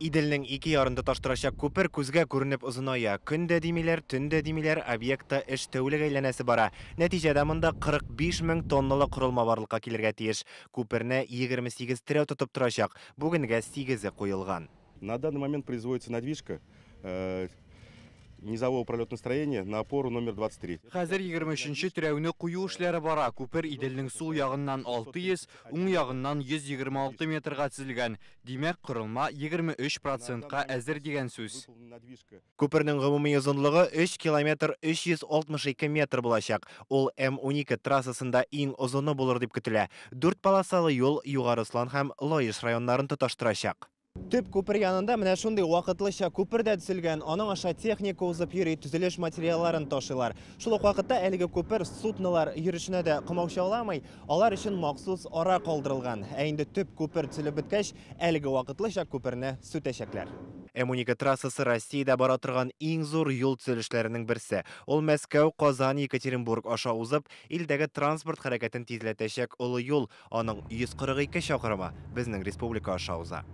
Иделнең ике ярын тоташтырачак күпер күзгә күренеп озыная. Көн дә димиләр, төн дә димиләр, объектта эш тәүлек әйләнәсе бара. Нәтиҗәдә монда 45 мең тонналы корылма барлыкка килергә тиеш. Күперне 28 терәү тотып торачак. Бүгенгә 8-е куелган. На данный момент производится надвижка низового пролетного строения на опору номер 23. Хәзер 23нче терәүне кую эшләре бара. Күпер Иделнең сул ягыннан 600, уң ягыннан 126 метрга төзелгән. Димәк, корылма 23%ка әзер дигән сүз. Күпернең гомуми озынлыгы 3 километр 362 метр булачак. Ул М12 трассасында иң озыны булыр дип көтелә. 4 полосалы юл Югары Ослан һәм Лаеш районнарын тоташтырачак. Төп күпер янында менә шундый вакытлыча күпер дә төзелгән. Аның аша техника узып йөри, төзелеш материалларын ташыйлар. Шул ук вакытта әлеге күпер суднолар йөрешенә дә комачауламый, алар өчен махсус ара калдырылган. Ә инде төп күпер төзелеп беткәч, әлеге вакытлыча күперне сүтәчәкләр. М12 трассасы Россиядә бара торган иң зур юл төзелешләренең берсе. Ул Мәскәү, Казан, Екатеринбург аша узып, илдәге транспорт хәрәкәтен тизләтәчәк олы юл. Аның 142 чакрымы безнең республика аша уза.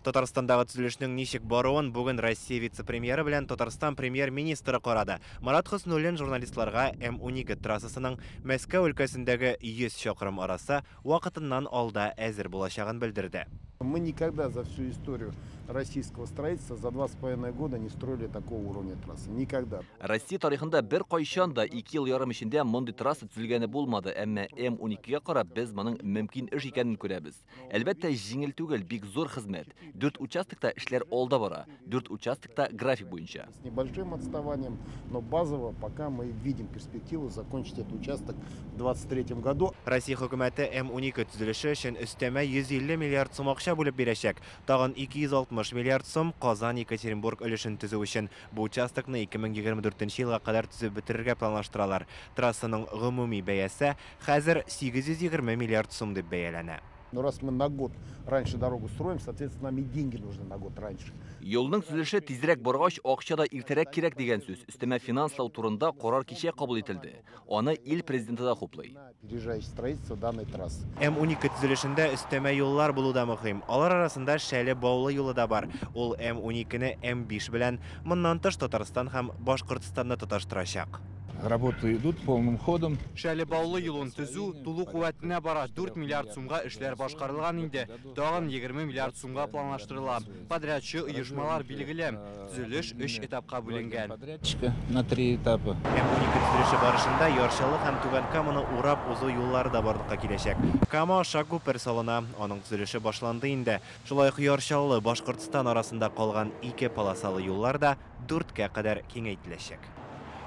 Татарстандагы төзелешнең ничек баруын бүген Россия вице-премьеры белән Татарстан премьер-министры карады. Марат Хөснуллин журналистларга М12 трассасының Мәскәү өлкәсендәге 100 чакрым арасы вакытыннан алда әзер булачагын белдерде. Мы никогда за всю историю российского строительства за 2,5 года не строили такого уровня трассы. Никогда. Россия тарихында бер кайчан да 2 ел ярым эчендә мондый трасса төзелгәне булмады, әмма М12-гә карап без моның мөмкин эш икәнен күрәбез. Әлбәттә, җиңел түгел, бик зур хезмәт. 4 участокта эшләр алда бара, 4 участокта график буенча. С небольшим отставанием, но базово пока мы видим перспективу закончить этот участок в 2023 году. Россия хөкүмәте М12 төзелеше өчен өстәмә 150 миллиард сум акча бүлеп бирәчәк. Тагын 260 миллиард сум Казан Екатеринбург өлешен төзү өчен. Бу участокны 2024 елга кадәр төзеп бетерергә планлаштыралар. Трассаның гомуми бәясе хәзер 820 миллиард сум дип бәяләнә. Но раз мы на год раньше дорогу строим, соответственно, нам и деньги нужны на год раньше. Юлның төзелеше тизрәк баргач, акча да иртәрәк кирәк дигән сүз. Өстәмә финанслау турында карар кичә кабул ителде. Аны ил президенты да хуплый. Опережающее строительство данной трассы. М12 төзелешендә өстәмә юллар булу да мөһим. Алар арасында Шәле Баулы юлы да бар. Ул М12-не М5 белән моннан тыш Татарстан һәм Башкортстанны тоташтырачак. Работы идут полным ходом. Шәле Баулы юлын төзү тулы куәтенә бара. 4 миллиард сумга эшләр башкарылган инде. Тагын 20 миллиард сумга планлаштырыла. Подрядчы оешмалар билгеле. Төзелеш 3 этапка бүленгән. Подрядчика на 3 этапа. М12 төзелеше барышында Яр Чаллы һәм Түбән Каманы урап узу юллары да барлыкка киләчәк. Кама аша күпер салына, аның төзелеше башланды инде. Шулай ук Яр Чаллы, Башкортстан арасында калган 2 полосалы юллар да 4-кә кадәр киңәйтеләчәк.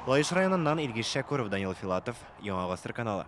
Лаеш районыннан Илгиз Шәкүров, Данил Филатов, Яңа Гасыр каналы.